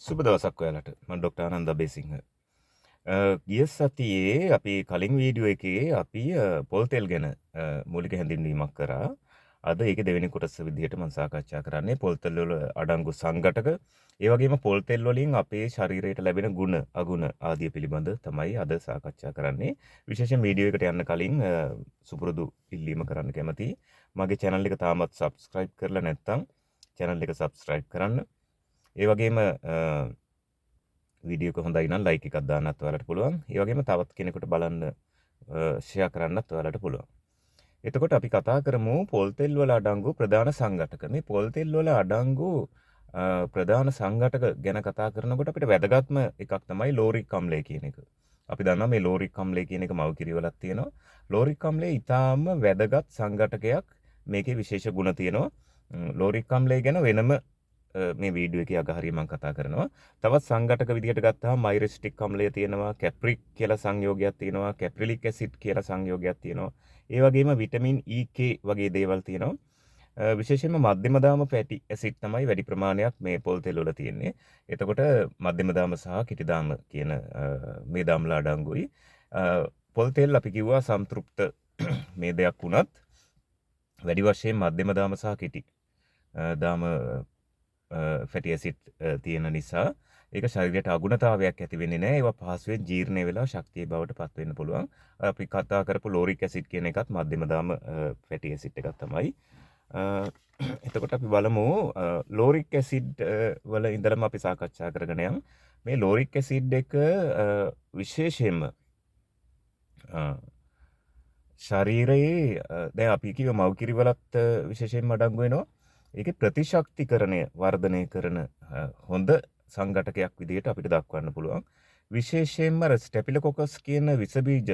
සුබ දවසක් ඔයාලට. මම ඩොක්ටර් ආනන්ද අබේසිංහ. ගිය සතියේ අපි කලින් වීඩියෝ එකේ අපි පොල් තෙල් ගැන මූලික හැඳින්වීමක් කරා. අද ඒකේ දෙවෙනි කොටස විදිහට මම සාකච්ඡා කරන්නේ පොල් තෙල් වල අඩංගු සංඝටක, ඒ වගේම පොල් තෙල් වලින් අපේ ශරීරයට ලැබෙන ගුණ, අගුණ ආදිය පිළිබඳ තමයි අද සාකච්ඡා කරන්නේ. විශේෂයෙන් වීඩියෝ එකට යන්න කලින් සුපුරුදු ඉල්ලීම කරන්න කැමතියි. මගේ channel එක තාමත් subscribe කරලා නැත්නම් channel එක subscribe කරන්න. ඒ වගේම වීඩියෝ එක හොඳයි නම් ලයික් එකක් දාන්නත් ඔයාලට පුළුවන්. ඒ වගේම තවත් කෙනෙකුට බලන්න ෂෙයා කරන්නත් ඔයාලට පුළුවන්. එතකොට අපි කතා කරමු පොල් තෙල් වල අඩංගු ප්‍රධාන සංඝටක. මේ පොල් තෙල් වල අඩංගු ප්‍රධාන සංඝටක ගැන කතා කරනකොට අපිට වැදගත්ම එකක් තමයි ලෝරික් අම්ලය කියන එක. අපි දන්නවා මේ ලෝරික් අම්ලය කියන එක මව් කිරි වලත් තියෙනවා. ලෝරික් අම්ලය ඉතාම වැදගත් සංඝටකයක්. මේකේ විශේෂ ගුණ තියෙනවා. ලෝරික් අම්ලය ගැන වෙනම මේ වීඩියෝ එකේ අග හරිය මම කතා කරනවා. තවත් සංඝටක විදිහට ගත්තාම මයිරිස්ටික් අම්ලය තියෙනවා, කැප්‍රික් කියලා සංයෝගයක් තියෙනවා, කැප්‍රිලික් ඇසිඩ් කියලා සංයෝගයක් තියෙනවා. ඒ වගේම විටමින් E, K වගේ දේවල් තියෙනවා. විශේෂයෙන්ම මධ්‍යම දාම ෆැටි ඇසිඩ් තමයි වැඩි ප්‍රමාණයක් මේ පොල් තෙල් වල තියෙන්නේ. එතකොට මධ්‍යම දාම සහ කෙටි දාම කියන මේ දාම්ලා අඩංගුයි. පොල් තෙල් අපි කිව්වා සම්තෘප්ත මේ දෙයක් වුණත් වැඩි වශයෙන් මධ්‍යම දාම සහ කෙටි දාම ෆැටි ඇසිඩ් තියෙන නිසා ඒක ශරීරයට අගුණතාවයක් ඇති වෙන්නේ නැහැ. ඒවා පහසුවෙන් ජීර්ණය වෙලා ශක්තිය බවට පත් වෙන්න පුළුවන්. අපි කතා කරපු ලෝරික් ඇසිඩ් කියන එකත් මධ්‍යම දාම ෆැටි ඇසිඩ් එකක් තමයි. එතකොට අපි බලමු ලෝරික් ඇසිඩ් වල ඉඳලම අපි සාකච්ඡා කරගෙන යමු. මේ ලෝරික් ඇසිඩ් එක විශේෂයෙන්ම ශරීරයේ දැන් අපි කිව්ව මව් කිරි වලත් විශේෂයෙන්ම අඩංගු වෙනවා. ඒකේ ප්‍රතිශක්තිකරණය වර්ධනය කරන හොඳ සංඝටකයක් විදිහට අපිට දක්වන්න පුළුවන්. විශේෂයෙන්ම අර ස්ටැෆිලොකොකස් කියන විස බීජ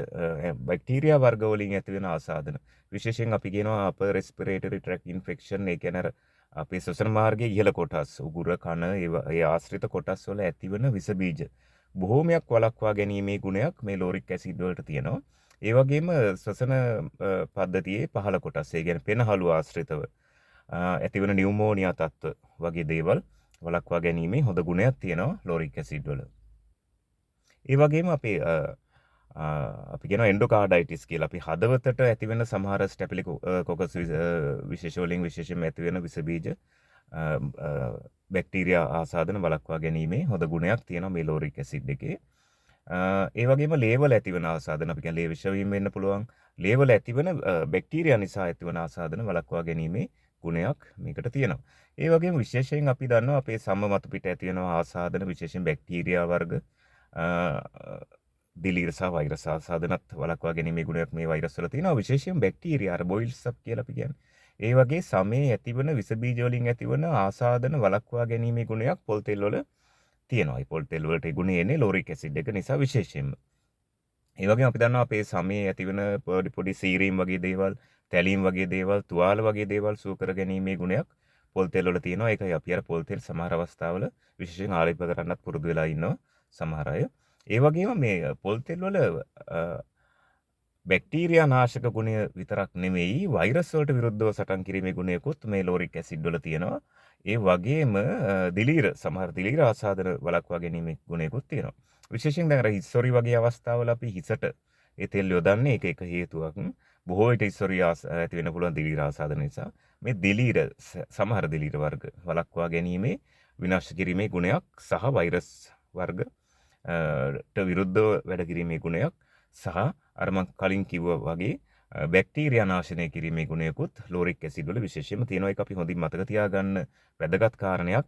බැක්ටීරියා වර්ග වලින් ඇති වෙන ආසාදන. විශේෂයෙන් අපි කියනවා අපර් රෙස්පිරේටරි ට්‍රැක්ට් ඉන්ෆෙක්ෂන්, ඒ කියන්නේ අර අපේ ශ්වසන මාර්ගයේ ඉහළ කොටස්, උගුර, කන, ඒ ආශ්‍රිත කොටස් වල ඇතිවන විස බීජ බොහෝමයක් වළක්වා ගැනීමේ ගුණයක් මේ ලෝරික් ඇසිඩ් වලට තියෙනවා. ඒ වගේම ශ්වසන පද්ධතියේ පහළ කොටස්, ඒ කියන්නේ පෙනහළු ආශ්‍රිතව ඇතිවන නියුමෝනියා තත්ත්ව වගේ දේවල් වළක්වා ගැනීමේ හොඳ ගුණයක් තියෙනවා ලෝරික් ඇසිඩ් වල. ඒ වගේම අපි කියනවා එන්ඩෝකාඩයිටිස් කියලා. අපි හදවතට ඇතිවෙන සමහර ස්ටැෆිලොකොකස් විශේෂ වලින් විශේෂයෙන්ම ඇතිවෙන විස බීජ බැක්ටීරියා ආසාදන වළක්වා ගැනීමේ හොඳ ගුණයක් තියෙනවා මේ ලෝරික් ඇසිඩ් එකේ. ඒ වගේම ලේවල ඇතිවන ආසාදන, අපි කියන්නේ ලේ විෂ වීම වෙන්න පුළුවන්. ලේවල ඇතිවන බැක්ටීරියා නිසා ඇතිවන ආසාදන වළක්වා ගැනීමේ ගුණයක් මේකට තියෙනවා. ඒ වගේම විශේෂයෙන් අපි දන්නවා අපේ සම මතු පිට ඇති වෙන ආසාදන, විශේෂයෙන් බැක්ටීරියා වර්ග, දිලීර සහ වෛරස් ආසාදනත් වළක්වා ගැනීමේ ගුණයක් මේ වෛරස් වල තියෙනවා. විශේෂයෙන් බැක්ටීරියා, අර බොයිල්ස් අප් කියලා අපි කියන්නේ. ඒ වගේ සමේ ඇතිවන විස බීජ වලින් ඇතිවන ආසාදන වළක්වා ගැනීමේ ගුණයක් පොල් තෙල් වල තියෙනවා. ඒ පොල් තෙල් වලට ඒ ගුණය එන්නේ ලෝරික් ඇසිඩ් එක නිසා විශේෂයෙන්ම. ඒ වගේම අපි දන්නවා අපේ සමේ ඇතිවන පොඩි පොඩි සීරීම් වගේ දේවල්, තැලීම් වගේ දේවල්, තුවාල වගේ දේවල් සුව කර ගැනීමේ ගුණයක් පොල් තෙල් වල තියෙනවා. ඒකයි අපි අර පොල් තෙල් සමහර අවස්ථාවල විශේෂයෙන් ආලේප කරන්නත් පුරුදු වෙලා ඉන්නවා සමහර අය. ඒ වගේම මේ පොල් තෙල් වල බැක්ටීරියා නාශක ගුණය විතරක් නෙමෙයි, වෛරස් වලට විරුද්ධව සටන් කිරීමේ ගුණයකුත් මේ ලෝරික් ඇසිඩ් වල තියෙනවා. ඒ වගේම සමහර දිලීර ආසාදන වළක්වා ගැනීමේ ගුණයකුත් තියෙනවා. විශේෂයෙන් දැන් අර හිස්සොරි වගේ අවස්ථාවල අපි හිසට ඒ තෙල් යොදන්නේ ඒක එක හේතුවක්. බොහෝ විට හිස්සොරි ඇති වෙන්න පුළුවන් දිලීර ආසාදන නිසා. මේ සමහර දිලීර වර්ග වළක්වා ගැනීමේ, විනාශ කිරීමේ ගුණයක් සහ වෛරස් වර්ග ට විරුද්ධව වැඩ කිරීමේ ගුණයක් සහ අර මං කලින් කිව්වා වගේ බැක්ටීරියා නාශනය කිරීමේ ගුණයකුත් ලෝරික් ඇසිඩ් වල විශේෂයෙන්ම තියෙනවා. ඒක අපි හොඳින් මතක තියාගන්න වැදගත් කාරණයක්.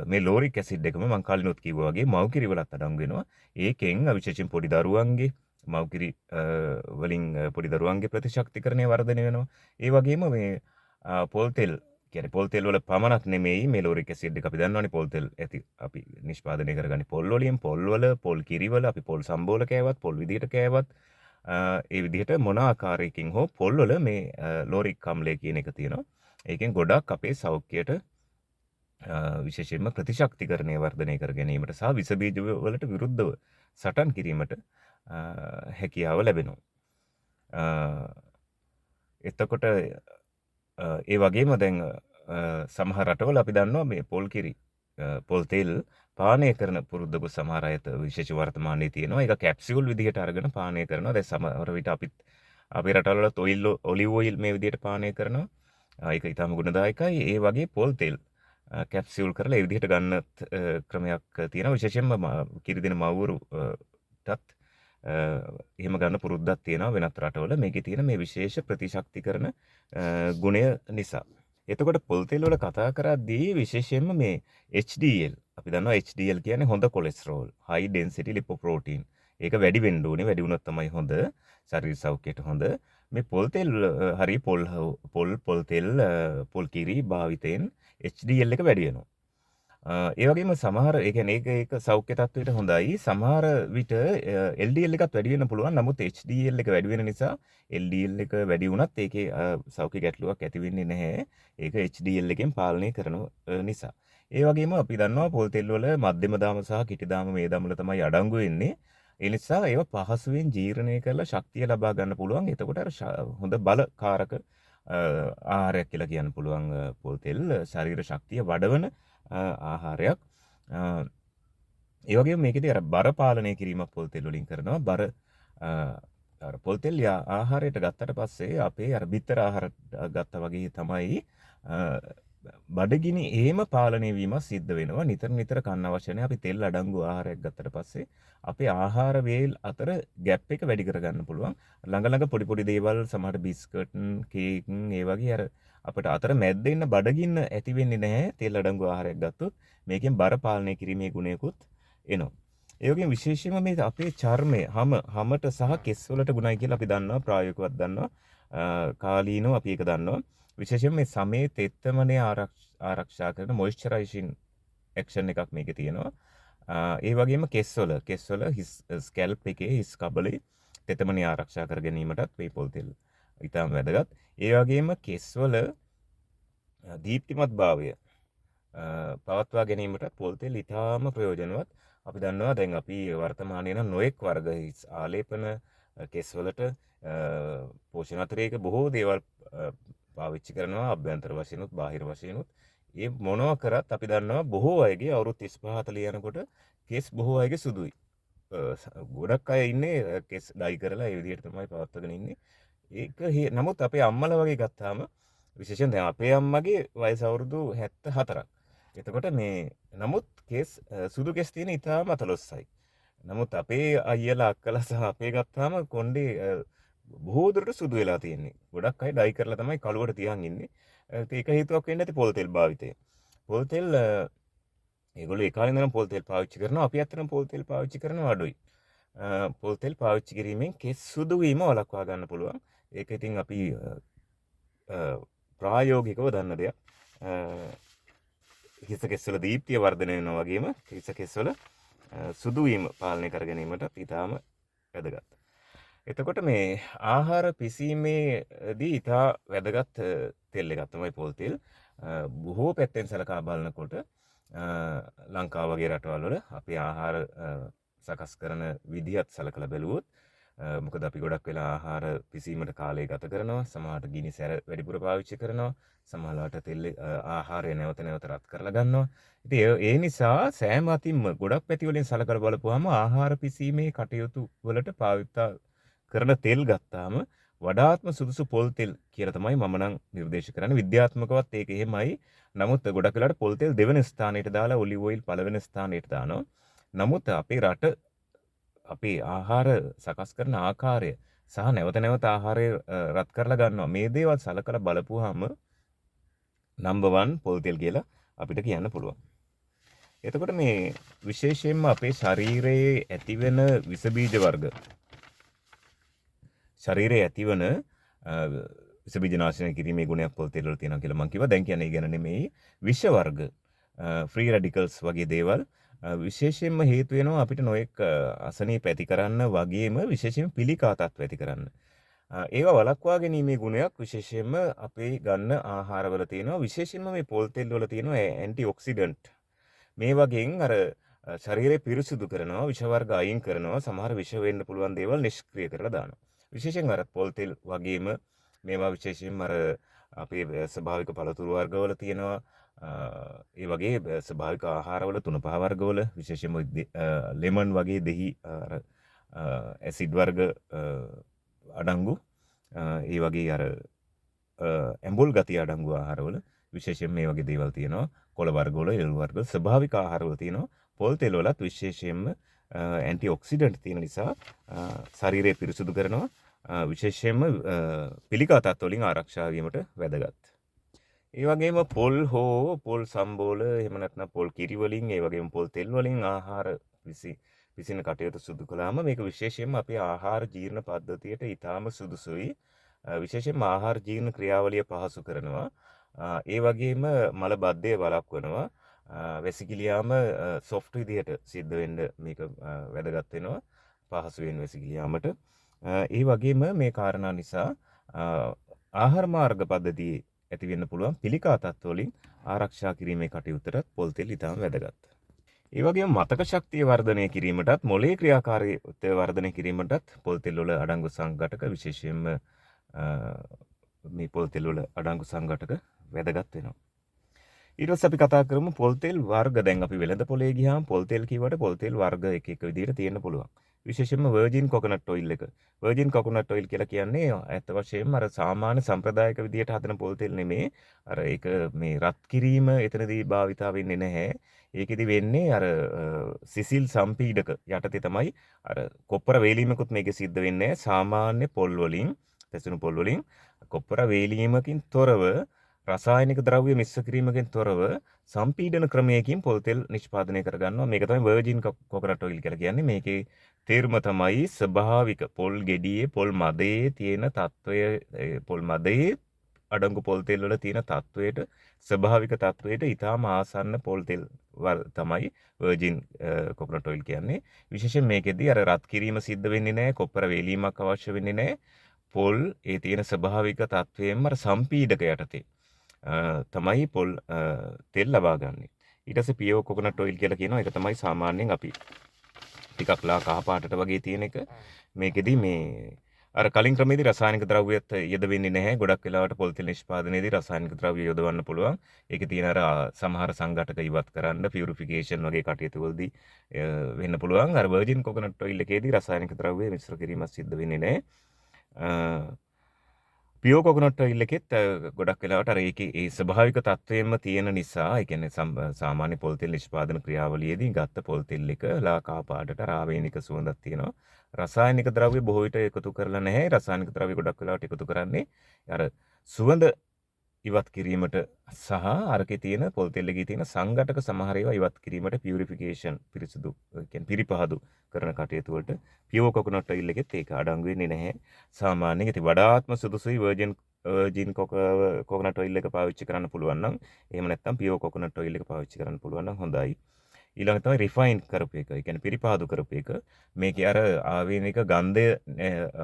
මේ ලෝරික් ඇසිඩ් එකම මං කලිනුත් කිව්වා වගේ මව් කිරි වලත් අඩංගු වෙනවා. ඒකෙන් විශේෂයෙන් පොඩි දරුවන්ගේ මව් කිරි වලින් පොඩි දරුවන්ගේ ප්‍රතිශක්තිකරණය වර්ධනය වෙනවා. ඒ වගේම මේ පොල් තෙල් කියන්නේ පොල් තෙල් වල පමණක් නෙමෙයි මේ ලෝරික් ඇසිඩ් එක. අපි දන්නවනේ පොල් තෙල් ඇති අපි නිෂ්පාදනය කරගන්නේ පොල් වලින්, පොල් වල, පොල් කිරි වල, අපි පොල් සම්බෝල කෑවත්, පොල් විදිහට කෑවත්, ඒ විදිහට මොන ආකාරයකින් හෝ පොල් වල මේ ලෝරික් අම්ලය කියන එක තියෙනවා. ඒකෙන් ගොඩක් අපේ සෞඛ්‍යයට විශේෂයෙන්ම ප්‍රතිශක්තිකරණය වර්ධනය කර ගැනීමට සහ විස බීජ වලට විරුද්ධව සටන් කිරීමට හැකියාව ලැබෙනවා. එතකොට ඒ වගේම දැන් සමහර රටවල අපි දන්නවා මේ පොල් කිරි, පොල් තෙල් පානය කරන පුරුද්දකුත් සමහර අය විශේෂ වර්තමානයේ තියෙනවා. ඒක කැප්සියුල් විදිහට අරගෙන පානය කරනවා. දැන් සමහර විට අපිත් අපේ රටවල් වලත් ඔයිල්, ඔලිව් ඔයිල් මේ විදිහට පානය කරනවා. ඒක ඉතාම ගුණදායකයි. ඒ වගේ පොල් තෙල් කැප්සියුල් කරලා ඒ විදිහට ගන්න ක්‍රමයක් තියෙනවා. විශේෂයෙන්ම කිරි දෙන මව්වරුටත් එහෙම ගන්න පුරුද්දක් තියෙනවා වෙනත් රටවල. මේකේ තියෙන මේ විශේෂ ප්‍රතිශක්තිකරණ ගුණය නිසා. එතකොට පොල් තෙල් වල කතා කරද්දී විශේෂයෙන්ම මේ HDL, අපි දන්නවා HDL කියන්නේ හොඳ කොලෙස්ටරෝල්, හයි ඩෙන්සිටි ලිපෝප්‍රෝටීන්. ඒක වැඩි වෙන්න ඕනේ. වැඩි වුණොත් තමයි හොඳ ශරීර සෞඛ්‍යයට හොඳ. මේ පොල් තෙල් හරි පොල් පොල් පොල් තෙල්, පොල් කිරි භාවිතයෙන් HDL එක වැඩි වෙනවා. ඒ වගේම සමහර, ඒ කියන්නේ ඒක ඒක සෞඛ්‍ය තත්ත්වයට හොඳයි. සමහර විට LDL එකත් වැඩි වෙන්න පුළුවන්. නමුත් HDL එක වැඩි වෙන නිසා LDL එක වැඩි වුණත් ඒකේ සෞඛ්‍ය ගැටලුවක් ඇති වෙන්නේ නැහැ. ඒක HDL එකෙන් පාලනය කරන නිසා. ඒ වගේම අපි දන්නවා පොල් තෙල් වල මධ්‍යම දාම සහ කෙටි දාම මේ දාම වල තමයි අඩංගු වෙන්නේ. ඒ නිසා ඒවා පහසුවෙන් ජීර්ණය කරලා ශක්තිය ලබා ගන්න පුළුවන්. එතකොට අර හොඳ බලකාරක ආහාරයක් කියලා කියන්න පුළුවන් පොල් තෙල්, ශරීර ශක්තිය වඩවන ආහාරයක්. ඒ වගේම මේකෙදී අර බර පාලනය කිරීමක් පොල් තෙල් වලින් කරනවා. බර අර පොල් තෙල් ආහාරයට ගත්තට පස්සේ අපේ අර බිත්තර ආහාර ගත්තා වගේ තමයි බඩගිනි එහෙම පාලනය වීමක් සිද්ධ වෙනවා. නිතර නිතර කන්න අවශ්‍ය නැහැ. අපි තෙල් අඩංගු ආහාරයක් ගත්තට පස්සේ අපේ ආහාර වේල් අතර ගැප් එක වැඩි කරගන්න පුළුවන්. ළඟ ළඟ පොඩි පොඩි දේවල්, සමහර බිස්කට්, කේක්, ඒ වගේ අර අපිට අතර මැද්ද ඉන්න බඩගින්න ඇති වෙන්නේ නැහැ තෙල් අඩංගු ආහාරයක් ගත්තොත්. මේකෙන් බර පාලනය කිරීමේ ගුණයකුත් එනවා. ඒ වගේම විශේෂයෙන්ම මේ අපේ චර්මය, හමට සහ කෙස් වලට ගුණයි කියලා අපි දන්නවා, ප්‍රායෝගිකවත් දන්නවා. කාලීනව අපි ඒක දන්නවා. විශේෂයෙන්ම මේ සමේ තෙත්තමනේ ආරක්ෂා කරන මොයිස්චරයිසින් ඇක්ෂන් එකක් මේකේ තියෙනවා. ඒ වගේම කෙස්වල හිස් ස්කැල්ප් එකේ හිස් කබලේ තෙතමනේ ආරක්ෂා කර ගැනීමටත් මේ පොල් තෙල් ඉතාම වැදගත්. ඒ වගේම කෙස්වල දීප්තිමත් භාවය පවත්වා ගැනීමට පොල් තෙල් ඉතාම ප්‍රයෝජනවත්. අපි දන්නවා දැන් අපි වර්තමානයේ නම් නොයෙක් වර්ග හිස් ආලේපන, කෙස්වලට පෝෂණ අතිරේක බොහෝ දේවල් පාවිච්චි කරනවා අභ්‍යන්තර වශයෙන්ුත් බාහිර වශයෙන්ුත්. ඒ මොනවා කරත් අපි දන්නවා බොහෝ අයගේ අවුරුදු 35 40 යනකොට කෙස් බොහෝ අයගේ සුදුයි. ගොඩක් අය ඉන්නේ කෙස් ඩයි කරලා ඒ විදිහට තමයි පවත්වාගෙන ඉන්නේ. ඒක නමුත් අපේ අම්මලා වගේ ගත්තාම විශේෂයෙන් දැන් අපේ අම්මගේ වයස අවුරුදු 74ක්. එතකොට මේ නමුත් කෙස් සුදු කෙස් තියෙන ඉතාම අතලොස්සයි. නමුත් අපේ අයියලා අක්කලා සහ අපේ ගත්තාම කොණ්ඩේ බොහෝ දුරට සුදු වෙලා තියෙන්නේ. ගොඩක් අය ඩයි කරලා තමයි කළුවට තියන් ඉන්නේ. ඒක හේතුවක් වෙන්න ඇති පොල් තෙල් භාවිතය. පොල් තෙල් ඒගොල්ලෝ ඒ කාලේ ඉඳන් පොල් තෙල් පාවිච්චි කරනවා. අපි ඇත්තටම පොල් තෙල් පාවිච්චි කරනවා අඩුයි. පොල් තෙල් පාවිච්චි කිරීමෙන් කෙස් සුදු වීම වළක්වා ගන්න පුළුවන්. ඒක ඉතින් අපි ප්‍රායෝගිකව දන්න දෙයක්. හිස කෙස්වල දීප්තිය වර්ධනය වෙනවා වගේම හිස කෙස්වල සුදු වීම පාලනය කර ගැනීමටත් ඉතාම වැදගත්. එතකොට මේ ආහාර පිසීමේදී ඉතා වැදගත් තෙල් එකක් තමයි පොල් තෙල්. බොහෝ පැත්තෙන් සලකා බලනකොට ලංකාව වගේ රටවල් වල අපේ ආහාර සකස් කරන විදිහත් සලකලා බැලුවොත්, මොකද අපි ගොඩක් වෙලා ආහාර පිසීමට කාලය ගත කරනවා. සමහරට ගිනි සැර වැඩිපුර පාවිච්චි කරනවා. සමහරවිට තෙල් ආහාරය නැවත නැවත රත් කරලා ගන්නවා. ඉතින් ඒ නිසා සෑම අතින්ම ගොඩක් පැති වලින් සලකලා බලපුවාම ආහාර පිසීමේ කටයුතු වලට පාවිච්චි කරන තෙල් ගත්තාම වඩාත්ම සුදුසු පොල් තෙල් කියලා තමයි මම නම් නිර්දේශ කරන්නේ. විද්‍යාත්මකවත් ඒක එහෙමයි. නමුත් ගොඩක් වෙලාවට පොල් තෙල් දෙවෙනි ස්ථානයට දාලා ඔලිව් ඔයිල් පළවෙනි ස්ථානයට දානවා. නමුත් අපේ රට අපේ ආහාර සකස් කරන ආකාරය සහ නැවත නැවත ආහාරය රත් කරලා ගන්නවා. මේ දේවල් සලකලා බලපුවාම නම්බර් 1 පොල් තෙල් කියලා අපිට කියන්න පුළුවන්. එතකොට මේ විශේෂයෙන්ම අපේ ශරීරයේ ඇතිවෙන විස බීජ වර්ග, ශරීරයේ ඇතිවන විස බීජ නාශනය කිරීමේ ගුණයක් පොල් තෙල් වල තියෙනවා කියලා මං කිව්වා. දැන් කියන්නේ ඒ ගැන නෙමෙයි. විෂ වර්ග, ෆ්‍රී රැඩිකල්ස් වගේ දේවල් විශේෂයෙන්ම හේතු වෙනවා අපිට නොයෙක් අසනීප ඇති කරන්න වගේම විශේෂයෙන්ම පිළිකා තත්ත්ව ඇති කරන්න. ඒවා වළක්වා ගැනීමේ ගුණයක් විශේෂයෙන්ම අපේ ගන්න ආහාරවල තියෙනවා. විශේෂයෙන්ම මේ පොල් තෙල් වල තියෙනවා ඇන්ටි ඔක්සිඩන්ට්. මේ වගේන් අර ශරීරය පිරිසිදු කරනවා, විෂ වර්ග අයින් කරනවා, සමහර විෂ වෙන්න පුළුවන් දේවල් නිෂ්ක්‍රිය කරලා දානවා. විශේෂයෙන් අර පොල් තෙල් වගේම මේවා විශේෂයෙන්ම අර අපේ ස්වභාවික පළතුරු වර්ගවල තියෙනවා, ඒ වගේ ස්වභාවික ආහාරවල තුන පහ වර්ගවල විශේෂයෙන්ම ලෙමන් වගේ දෙහි අර ඇසිඩ් වර්ග අඩංගු, ඒ වගේ අර ඇඹුල් ගතිය අඩංගු ආහාරවල විශේෂයෙන් මේ වගේ දේවල් තියෙනවා. කොළ වර්ගවල, එළවලු වර්ගවල, ස්වභාවික ආහාරවල තියෙනවා. පොල් තෙල් වලත් විශේෂයෙන්ම ඇන්ටි ඔක්සිඩන්ට් තියෙන නිසා ශරීරය පිරිසුදු කරනවා. විශේෂයෙන්ම පිළිකා තත්ත්ව වලින් ආරක්ෂා වීමට වැදගත්. ඒ වගේම පොල් හෝ පොල් සම්බෝල, එහෙම නැත්නම් පොල් කිරි වලින්, ඒ වගේම පොල් තෙල් වලින් ආහාර පිසින කටයුතු සිදු කළාම මේක විශේෂයෙන්ම අපේ ආහාර ජීර්ණ පද්ධතියට ඉතාම සුදුසුයි. විශේෂයෙන්ම ආහාර ජීර්ණ ක්‍රියාවලිය පහසු කරනවා. ඒ වගේම මල බද්ධය වළක්වනවා. වැසිකිළියාම සොෆ්ට් විදිහට සිද්ධ වෙන්න මේක වැදගත් වෙනවා. පහසුවෙන් වැසිකිළියාමට. ඒ වගේම මේ කාරණා නිසා ආහාර මාර්ග පද්ධතියේ ඇති වෙන්න පුළුවන් පිළිකා තත්ත්ව වලින් ආරක්ෂා කිරීමේ කටයුත්තටත් පොල් තෙල් ඉතාම වැදගත්. ඒ වගේම මතක ශක්තිය වර්ධනය කිරීමටත්, මොළයේ ක්‍රියාකාරීත්වය වර්ධනය කිරීමටත් පොල් තෙල් වල අඩංගු සංඝටක විශේෂයෙන්ම මේ පොල් තෙල් වල අඩංගු සංඝටක වැදගත් වෙනවා. ඊට පස්සේ අපි කතා කරමු පොල් තෙල් වර්ග. දැන් අපි වෙළඳ පොලේ ගියාම පොල් තෙල් කිව්වට පොල් තෙල් වර්ග එක එක විදිහට තියෙන්න පුළුවන්. විශේෂයෙන්ම වර්ජින් කොකනට් ඔයිල් එක. වර්ජින් කොකනට් ඔයිල් කියලා කියන්නේ ඇත්ත වශයෙන්ම අර සාමාන්‍ය සම්ප්‍රදායික විදිහට හදන පොල් තෙල් නෙමේ. අර ඒක මේ රත් කිරීම එතනදී භාවිතා වෙන්නේ නැහැ. ඒකෙදි වෙන්නේ අර සිසිල් සම්පීඩක යටතේ තමයි අර කොප්පර වේලීමකුත් මේකේ සිද්ධ වෙන්නේ නැහැ. සාමාන්‍ය පොල් වලින්, පැසුණු පොල් වලින් කොප්පර වේලීමකින් තොරව, රසායනික ද්‍රව්‍ය මිශ්‍ර කිරීමකින් තොරව සම්පීඩන ක්‍රමයකින් පොල් තෙල් නිෂ්පාදනය කරගන්නවා. මේක තමයි වර්ජින් කොකනට් ඔයිල් කියලා කියන්නේ. මේකේ තේරුම තමයි ස්වභාවික පොල් ගෙඩියේ, පොල් මදයේ තියෙන තත්වය, පොල් මදයේ අඩංගු පොල් තෙල් වල තියෙන තත්වයට, ස්වභාවික තත්වයට ඉතාම ආසන්න පොල් තෙල් තමයි වර්ජින් කොකනට් ඔයිල් කියන්නේ. විශේෂයෙන් මේකෙදී අර රත් කිරීම සිද්ධ වෙන්නේ නැහැ, කොප්පර වේලීමක් අවශ්‍ය වෙන්නේ නැහැ. පොල් ඒ තියෙන ස්වභාවික තත්වයෙන්ම අර සම්පීඩක යටතේ තමයි පොල් තෙල් ලබා ගන්නෙ. ඊට පස්සේ පියෝ කොකනට් ඔයිල් කියලා කියනවා. ඒක තමයි සාමාන්‍යයෙන් අපි ටිකක් ලා කහ පාටට වගේ තියෙන එක. මේකෙදි මේ අර කලින් ක්‍රමයේදී රසායනික ද්‍රව්‍යත් යෙද වෙන්නේ නැහැ. ගොඩක් වෙලාවට පොල් තෙල් නිෂ්පාදනයේදී රසායනික ද්‍රව්‍ය යොදවන්න පුළුවන්. ඒකේ තියෙන අර සමහර සංඝටක ඉවත් කරන්න පියුරිෆිකේෂන් වගේ කටයුතු වලදී වෙන්න පුළුවන්. අර වර්ජින් කොකනට් ඔයිල් එකේදී රසායනික ද්‍රව්‍ය මිශ්‍ර කිරීමක් සිද්ධ වෙන්නේ නැහැ. පියෝ කොකනට් ඔයිල් එකෙත් ගොඩක් වෙලාවට අර ඒකේ ඒ ස්වභාවික තත්වයෙන්ම තියෙන නිසා, ඒ කියන්නේ සාමාන්‍ය පොල් තෙල් නිෂ්පාදන ක්‍රියාවලියේදී ගත්ත පොල් තෙල් එක ලා කහ පාටට රාවේනික සුවඳක් තියෙනවා. රසායනික ද්‍රව්‍ය බොහෝ විට එකතු කරලා නැහැ. රසායනික ද්‍රව්‍ය ගොඩක් වෙලාවට එකතු කරන්නේ අර සුවඳ ඉවත් කිරීමට සහ අරකේ තියෙන පොල් තෙල් එකේ තියෙන සංඝටක සමහර ඒවා ඉවත් කිරීමට පියුරිෆිකේෂන්, පිරිසිදු, ඒ කියන්නේ පිරිපහදු කරන කටයුතු වලට පියෝ කොකනට් ඔයිල් එකෙත් ඒක අඩංගු වෙන්නේ නැහැ. සාමාන්‍යයෙන් ඉතින් වඩාත්ම සුදුසුයි වර්ජින් කොකනට් ඔයිල් එක පාවිච්චි කරන්න පුළුවන් නම්, එහෙම නැත්නම් පියෝ කොකනට් ඔයිල් එක පාවිච්චි කරන්න පුළුවන් නම් හොඳයි. ඊළඟ තමයි රිෆයින් කරපු එක. ඒ කියන්නේ පිරිපහදු කරපු එක. මේකේ අර ආවේනික ගන්ධය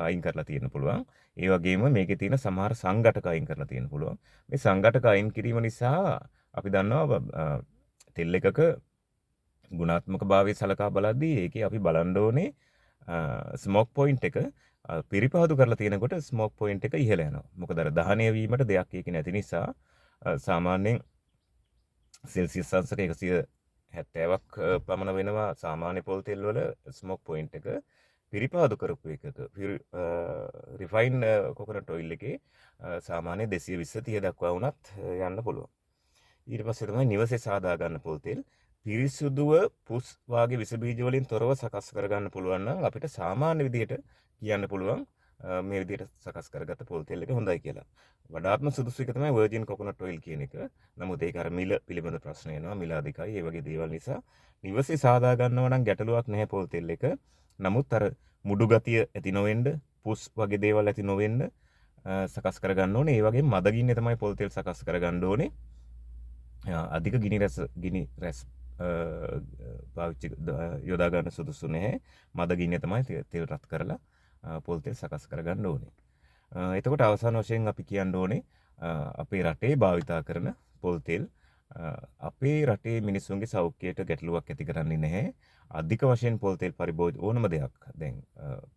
අයින් කරලා තියෙන්න පුළුවන්. ඒ වගේම මේකේ තියෙන සමහර සංඝටක අයින් කරලා තියෙන්න පුළුවන්. මේ සංඝටක අයින් කිරීම නිසා අපි දන්නවා තෙල් එකක ගුණාත්මක භාවය සලකා බලද්දී ඒකේ අපි බලන්න ඕනේ ස්මෝක් පොයින්ට් එක. පිරිපහදු කරලා තියෙනකොට ස්මෝක් පොයින්ට් එක ඉහළ යනවා. මොකද අර දහනය වීමට දෙයක් ඒකේ නැති නිසා සාමාන්‍යයෙන් සෙල්සියස් අංශක 170ක් පමණ වෙනවා සාමාන්‍ය පොල් තෙල් වල ස්මෝක් පොයින්ට් එක. පිරිපහදු කරපු එකක රිෆයින් කොකනට් ඔයිල් එකේ සාමාන්‍ය 220 30 දක්වා වුණත් යන්න පුළුවන්. ඊට පස්සේ තමයි නිවසේ සාදා ගන්න පොල් තෙල්. පිරිසුදුව පුස් වාගේ විස බීජ වලින් තොරව සකස් කරගන්න පුළුවන් නම් අපිට සාමාන්‍ය විදිහට කියන්න පුළුවන් මේ විදිහට සකස් කරගත්ත පොල් තෙල් එක හොඳයි කියලා. වඩාත්ම සුදුසු එක තමයි වර්ජින් කොකනට් ඔයිල් කියන එක. නමුත් ඒක අර මිල පිළිබඳ ප්‍රශ්න එනවා. මිල අධිකයි. ඒ වගේ දේවල් නිසා නිවසේ සාදා ගන්නවා නම් ගැටලුවක් නැහැ පොල් තෙල් එක. නමුත් අර මුඩු ගතිය ඇති නොවෙන්න, පුස් වගේ දේවල් ඇති නොවෙන්න සකස් කරගන්න ඕනේ. ඒ වගේම මද ගින්නේ තමයි පොල් තෙල් සකස් කරගන්න ඕනේ. අධික ගිනි රැස් පාවිච්චි යොදා ගන්න සුදුසු නැහැ. මද ගින්නේ තමයි තෙල් රත් කරලා පොල් තෙල් සකස් කරගන්න ඕනේ. එතකොට අවසාන වශයෙන් අපි කියන්න ඕනේ අපේ රටේ භාවිතා කරන පොල් තෙල් අපේ රටේ මිනිස්සුන්ගේ සෞඛ්‍යයට ගැටලුවක් ඇති කරන්නේ නැහැ. අධික වශයෙන් පොල් තෙල් පරිභෝජ ඕනම දෙයක් දැන්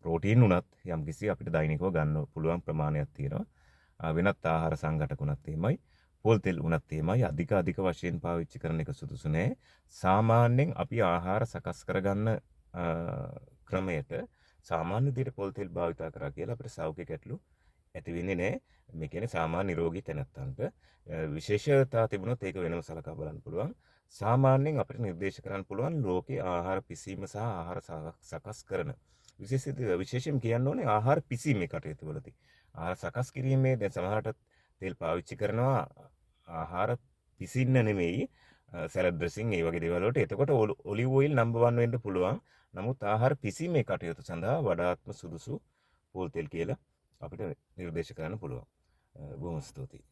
ප්‍රෝටීන් උනත් යම්කිසි අපිට දෛනිකව ගන්න පුළුවන් ප්‍රමාණයක් තියෙනවා. වෙනත් ආහාර සංඝටක උනත් එහෙමයි. පොල් තෙල් වුණත් එහෙමයි අධික අධික වශයෙන් පාවිච්චි කරන එක සුදුසු නෑ. සාමාන්‍යයෙන් අපි ආහාර සකස් කරගන්න ක්‍රමයට සාමාන්‍ය විදිහට පොල් තෙල් භාවිතා කරා කියලා අපිට සෞඛ්‍ය ගැටලු ඇති වෙන්නේ නෑ. මේ කියන්නේ සාමාන්‍ය නිරෝගී තැනැත්තන්ට විශේෂතා තිබුණොත් ඒක වෙනම සලකා බලන්න පුළුවන්. සාමාන්‍යයෙන් අපිට නිර්දේශ කරන්න පුළුවන් ලෝකේ ආහාර පිසීම සහ ආහාර සකස් කරන විශේෂයෙන් කියන්න ඕනේ ආහාර පිසීමේ කටයුතු වලදී. ආහාර සකස් කිරීමේ දැන් සමහරට තෙල් පාවිච්චි කරනවා ආහාර පිසින්න නෙමෙයි, සැලඩ් ඩ්‍රෙසිං ඒ වගේ දේවල් වලට. එතකොට ඔලිව් ඔයිල් නම්බර් 1 වෙන්න පුළුවන්. නමුත් ආහාර පිසීමේ කටයුතු සඳහා වඩාත්ම සුදුසු පොල් තෙල් කියලා අපිට නිර්දේශ කරන්න පුළුවන්. බොහොම ස්තුතියි.